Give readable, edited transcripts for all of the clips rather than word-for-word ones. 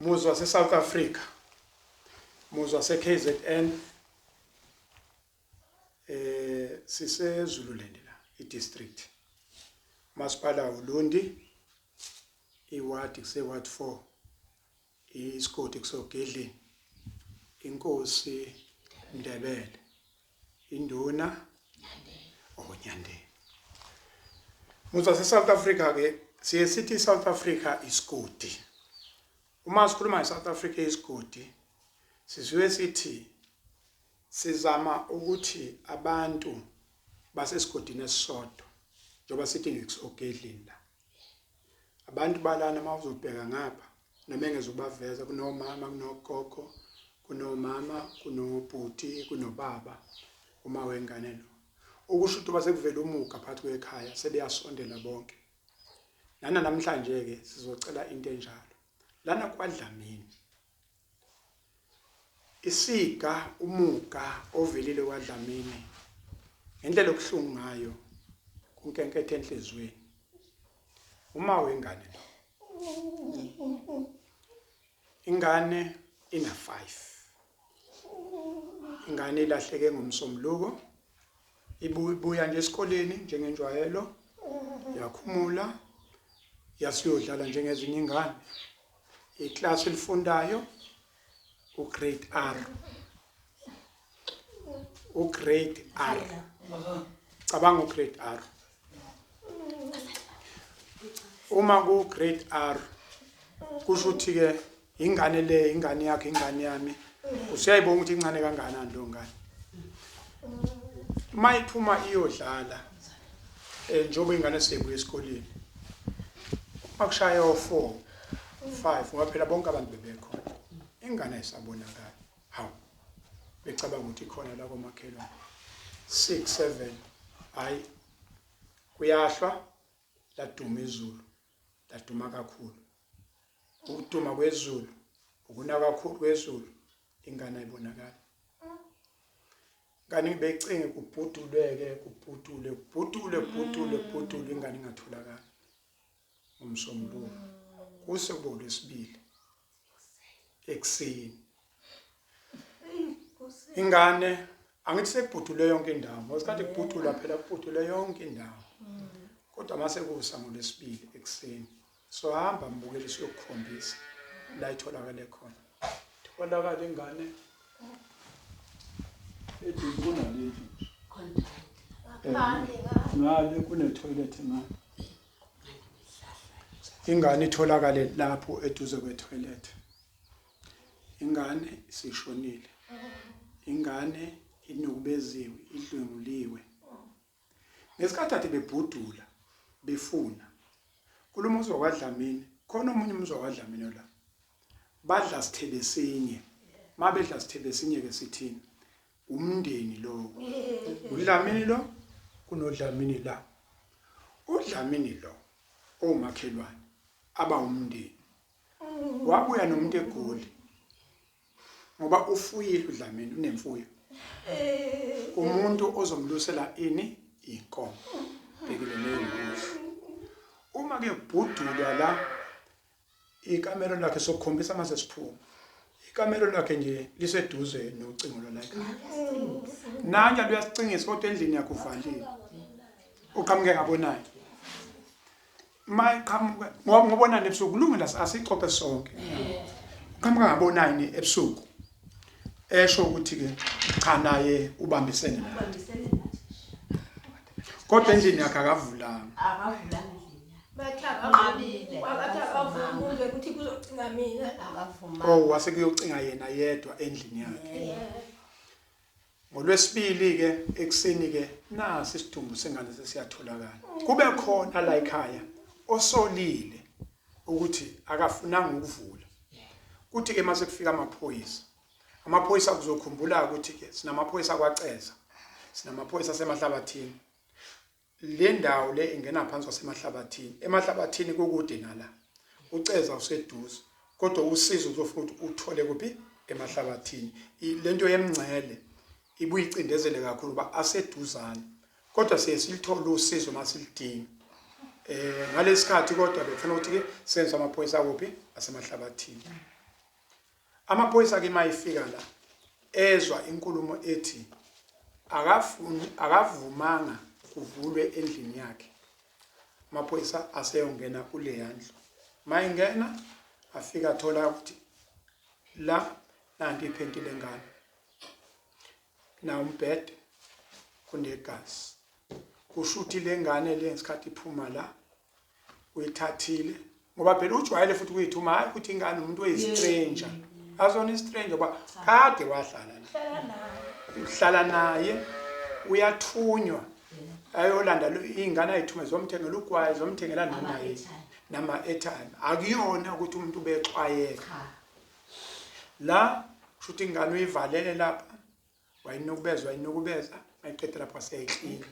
Muzi wase-South Africa, muzi wase-KZN, sise-Zululand la, i-district. Masipala uLundi, iwadi kuse-ward 4, isigodi kusoGedleni, inkosi Ndebele, induna Nyandeni. Muzi wase-South Africa ke siye sithi South Africa isigodi. Uma sikhuluma nge-South Africa isigodi, sisuke sithi sizama ukuthi abantu basesigodini esisodwa, njengoba sithi ngikusogedleni la. Abantu balana uma uzobheka ngapha noma engezubaveza kunomama, kunogogo, kunomama, kunobhuti, kunobaba, uma wengane lo. Ukusho ukuthi base kuvela umuga phakathi kwekhaya sebeyasondela bonke. Nana namhlanje ke sizocela into enjalo. Lana kwaDlamini. Isiga umuga ovelile kwaDlamini ngendlela okuhlungu ngayo kunkenkethe enhlizweni. Uma wengane lo. Ingane ina 5. Ingane ilahleke ngomsombuluko. Ibuya nje esikoleni njengenjwayelo yakhumula yasiyodlala njengezinye ingane. Iklasi elifundayo ugrade R. Ugrade R. Cabanga ugrade R. Uma ku grade R kusho ukuthi ke ingane le ingane yakhe ingane yami usuyayibona ukuthi incane kangakanani lo ngane. Uma iphuma iyodlala njengoba ingane seyibuya esikoleni uma kushaya o-4 5 ngoba phela bonke abantu bebekhona ingane ayisabonakali. Hawu, becabanga ukuthi ikhona la komakhelwane. 6 7 hayi kuyahlwa, laduma izulu, laduma kakhulu. Ukuduma kwezulu, ukuna kakhulu kwezulu, ingane ayibonakali. Ingane becinge kubhudulwe-ke, kubhudulwe, kubhudulwe, kubhudulwe, kubhudulwe, ingane ingatholakali. Ngomsombuluko kuse kube uLwesibili ekuseni. Ingane angithi sekubhudulwe yonke indawo, ngosikhathi kubhudulwa phela kubhudulwe yonke indawo. Kodwa mase kusa ngoLwesibili ekuseni sohamba mbukeli siyokukhombisa la itholakale khona. Itholakala ingane eduze kunale ndlu nje. Ngale kune-toilet ngale. Ingane itholakale lapho eduze kwe-toilet. Ingane isishonile. Ingane inukubeziwe, idlwenguliwe. Ngesikhathi ade bebhudula befuna kulo muzi wakwaDlamini, khona omunye umuzi wakwaDlamini la. Badla sithebe sinye. Mabedla sithebe sinye ke sithini? Umndeni lo. UDlamini lo kunoDlamini la. UDlamini lo omakhelwane aba umndeni. Wabuya nomuntu eGoli. Ngoba ufuyile uDlamini, unemfuyo. Umuntu ozomlusela ini inkomo. Bhekile leyo mbuzi. Uma ke kubhudulwa la ikamelo lakhe sokukhombisa mase siphuma. Ikamelo lakhe nje liseduze nocingo lwala ekhaya. Nanya luyasicingisa kodwa endlini yakhe uvalile. Uqhamuke ngabonayo. Mayiqhamuka ngoba ngobonani ebusuku kulungile asixoxe sonke. Uqhamuka ngabonani ebusuku. Esho ukuthi ke cha naye ubambisene naye. Kodwa endlini yakhe akavulanga. Akavulanga endlini yakhe. Bathi akavumi. Bathi akavumi uzwe ukuthi kuzocinga mina. Akavuma. Oh wase kuyocinga yena yedwa endlini yakhe. Ngolwesibili ke ekuseni ke nasi isidumbu sengane sesiyatholakala. Kube khona la ekhaya osolile ukuthi akafunanga ukuvula. Kuthi ke mase kufika amaphoyisa. Amaphoyisa kuzokhumbula ukuthi ke sinamaphoyisa kwaCeza. Sinamaphoyisa aseMahlabathini. Le ndawo le ingena phansi kwaseMahlabathini. EMahlabathini kukude nala. UCeza useduze. Kodwa usizo uzofuna ukuthi uthole kuphi? EMahlabathini. Lento yemngcele ibuye icindezele kakhulu ba aseduzane. Kodwa siye silithole usizo masilidinga. Ngalesikhathi kodwa bekufanele ukuthi ke senze amaphoyisa kuphi? AseMahlabathini. Amaphoyisa ke mayifika la ezwa inkulumo ethi akafuni akavumanga kuvulwe endlini yakhe. Amaphoyisa aseyongena kuleya ndlu. Mayingena afika athola ukuthi la nanti iphenti lengane. Na umbhede kunegazi. Kusho ukuthi lengane le ngesikhathi iphuma la uyithathile ngoba phela ujwayele futhi ukuyithuma hayi ukuthi ingane umuntu oyistranger azona istranger ngoba kade wahlala uhlala naye uyathunywa ayolanda iy'ngane ayithume zomthengela ugwayi zomthengela noma yini nama-airtime akuyona ukuthi umuntu ubexwayeka la kusho ukuthi ingane uyivalele lapha wayinukubeza wayinukubeza mayiqeda lapho waseyayiklina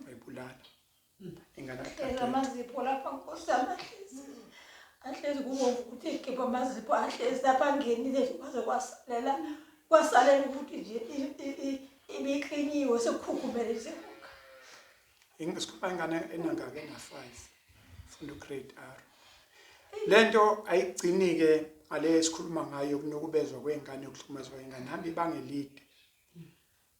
wayibulala ingane Hlezi amazipho lapha nkosi yami ahlezi ahlezi kubomvu ukuthi ekhipha amazipho ahlezi lapha angenile nje kwaze kwasalela kwasalela ukuthi nje ibiklinyiwe sekukhukhumele sekuka Sikhuluma ingane enangaka ena-5 funda ugrade R. Lento ayigcini-ke ngale esikhuluma ngayo yokunukubezwa kwey'ngane yokuhlukumezwa kwey'ngane hamba ibanga elide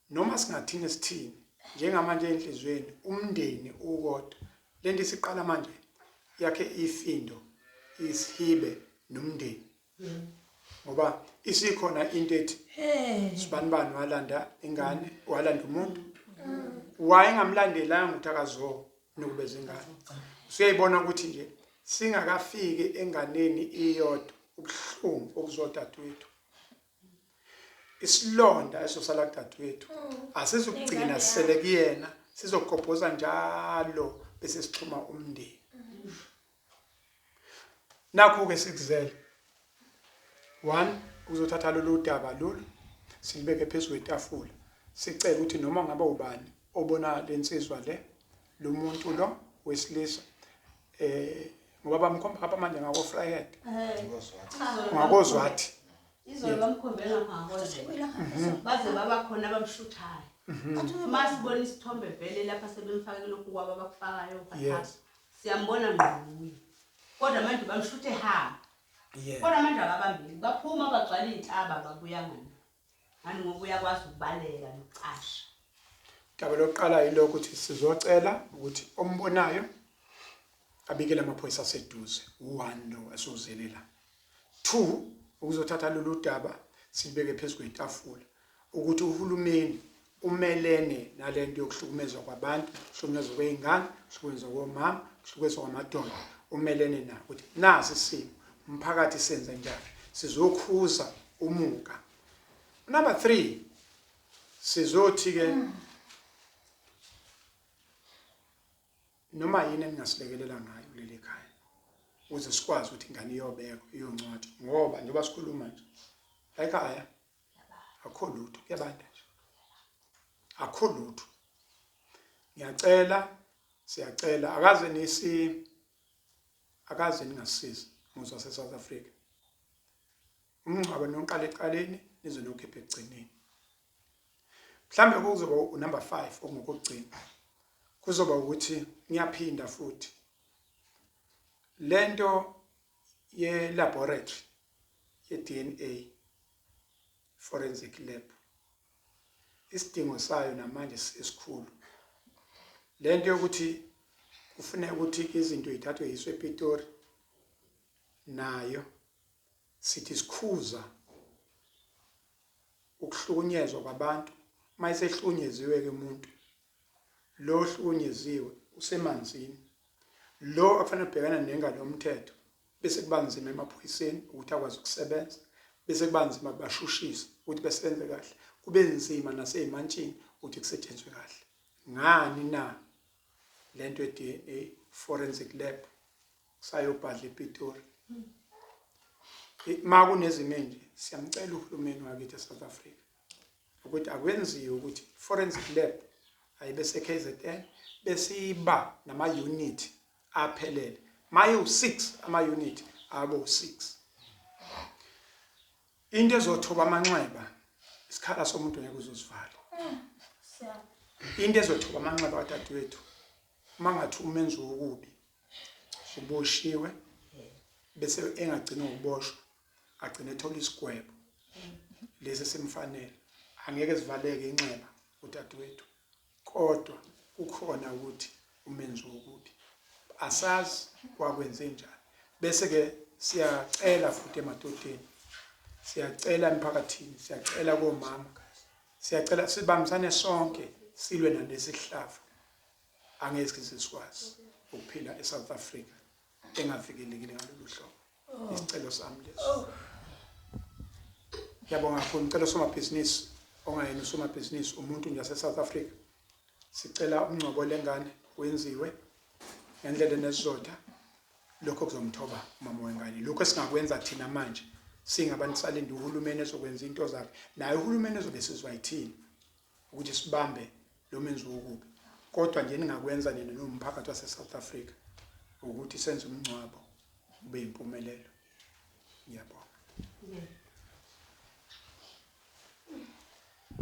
Noma singathini sithini njengamanje enhlizweni umndeni ukodwa lento isiqala manje yakhe ifindo isihibe nomndeni ngoba isikhona into ethi sibanibani walanda ingane walanda umuntu wayengamlandelanga ukuthi akazo nukubeza ingane usuyayibona ukuthi nje singakafiki enganeni iyodwa ubuhlungu okuzodadewethu Isilonda esosala kudadewethu asizukugcina sisele kuyena sizogobhoza njalo bese sixhuma umndeni. Nakhu-ke sikuzele. One, uzothatha lolu daba lolu silibeke phezu kwetafula sicele ukuthi noma ngabe ubani obona le nsizwa le lo muntu lo wesilisa eh ngoba bamkhomba ngapha manje ngako Vryheid ngakozwathi Izolo bamkhombe ngapha baze baba khona abamshuthayo. Uma sibona isithombe vele lapha sebemfake lokhu kwabo abakufakayo Yes. Siyambona ngqo kuye. Kodwa manje bamshuthe ehamba. Kodwa manje akabambeki. Baphuma bagcwala iy'ntaba babuya ngani. Ngani ngoba uyakwazi ukubaleka nokucasha. Udaba lokuqala yilokhu ukuthi sizocela ukuthi ombonayo abikele amaphoyisa aseduze. One lo esozele la. Two, ukuzothatha lolu daba silibeke phezu kwetafula ukuthi uhulumeni umelene nalento yokuhlukumezwa kwabantu, ukuhlukunyezwa kwey'ngane, ukuhlukunyezwa komama, ukuhlukunyezwa kwamadoda, umelene nako ukuthi nasi isimo umphakathi senze njani, sizokhuza umuka. Number 3 sizothi-ke noma yini eningasilekelela ngayo kuleli khaya ukuze sikwazi ukuthi ingane iyobekwa iyongcwatshwa ngoba njengoba sikhuluma nje la ekhaya akukho lutho kuyabanda nje akukho lutho ngiyacela siyacela akaze nisi akaze ningasiza muzi wase-South Africa umngcwabo noqala ekuqaleni nize nokhipha ekugcineni mhlambe kuzoba unumber 5 okungokugcina kuzoba ukuthi ngiyaphinda futhi lento ye laboratory ye DNA forensic lab isidingo sayo namanje esikhulu lento yokuthi kufuneka ukuthi izinto zithathwe yiswe ePitori nayo sithi sikhuza ukuhlukunyezwa kwabantu uma esehlukunyeziwe-ke umuntu lo ohlukunyeziwe usemanzini lo akufanele ubhekana nengalo yomthetho bese kuba nzima emaphoyiseni ukuthi akwazi ukusebenza bese kuba nzima kubashushisa ukuthi besebenze kahle kube nzima nasey'mantshini ukuthi kusetshenzwe kahle ngani na lento ye-DNA forensic lab kusayobhadla ePitori ma kunezimo enje siyamcela uhulumeni wakithi eSouth Africa ukuthi akwenziwe ukuthi forensic lab ayibe se-KZN besiba nama-unit aphelele maye u-6 ama-unit abe u-6 into ezothoba amanxeba isikhala somuntu ngeke uzosivala into ezothoba amanxeba kadadewethu uma ngathi umenzi wokubi uboshiwe bese engagcini ngokuboshwa Agcine ethola isigwebo lesi simfanele. Angeke sivaleke inxeba udadewethu, kodwa kukhona ukuthi umenzi wokubi asazi kwakwenze njani. Bese ke siyacela futhi emadodeni, siyacela emphakathini, siyacela komama, siyacela sibambisane sonke silwe nalesi sihlava. Angeke sikwazi ukuphila eSouth Africa engavikelekile ngalolu hlobo. Isicelo sami leso. Ngiyabonga kakhulu. Ngicela usomabhizinisi ongayena usomabhizinisi, umuntu nje wase-South Africa, sicela umngcwabo lengane wenziwe ngendlela enesizotha. Lokho kuzomthoba umama wengane. Lokho esingakwenza thina manje singabantu salinde uhulumeni ezokwenza into zakhe, naye uhulumeni ezobe sizwa yithina ukuthi sibambe lo menzi wokubi. Kodwa nje ningakwenza nina nomphakathi wase-South Africa ukuthi senze umngcwabo ube impumelelo. Ngiyabonga.